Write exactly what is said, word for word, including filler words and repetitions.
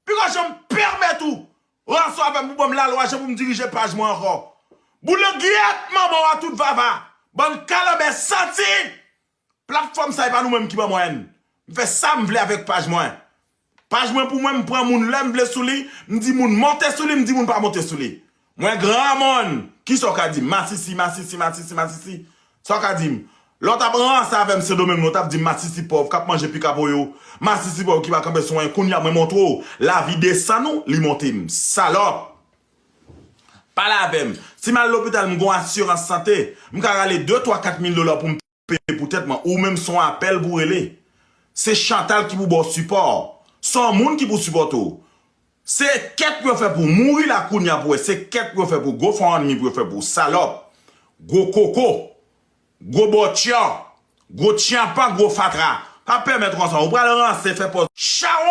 Piko janm pèmèt ou ranse avè m pou ban m lalwa jan pou m dirije paj mwen ankò. Boule gyèt manman w a tout vava. Bann kalanbè santi. Platfòm sa e pa nou menm ki ban mwen. M fè sa m vle avèk paj mwen. Paj mwen pou mwen, m pran moun lè m vle sou li, m di moun monte sou li, m di moun pa monte sou li. Mwen granmoun, kisa w ka di m? Masisi, masisi, masisi, masisi. Sa w ka di m? Lè w t ap ranse avè m Sendomeng, w t ap di m masisi pòv k ap manje pika poyo, masisi pòv ki pa kanpe sou anyen. Kounye a mwen montre w lavi desann ou, li monte m. Salòp! Pale avè m. Si m al lopital, m gon asirans sante, m ka rale de, twa, kat mil dola pou m peye pou tèt mwen. Ou menm se yon apèl pou rele. Se Chantal ki pou ba w sipò. Se yon moun ki pou sipòte w. Se kèt pou yo fè pou w mouri la kounye a pou wè. Se kèt pou yo fè pou w. GoFundMe pou yo fè pou w. Salòp. Gwo koko. Gwo bòtya. Gwo tyanpan, gwo fatra. Pa pèmèt ranse. Ou pral ranse, fè pòz. Chawon!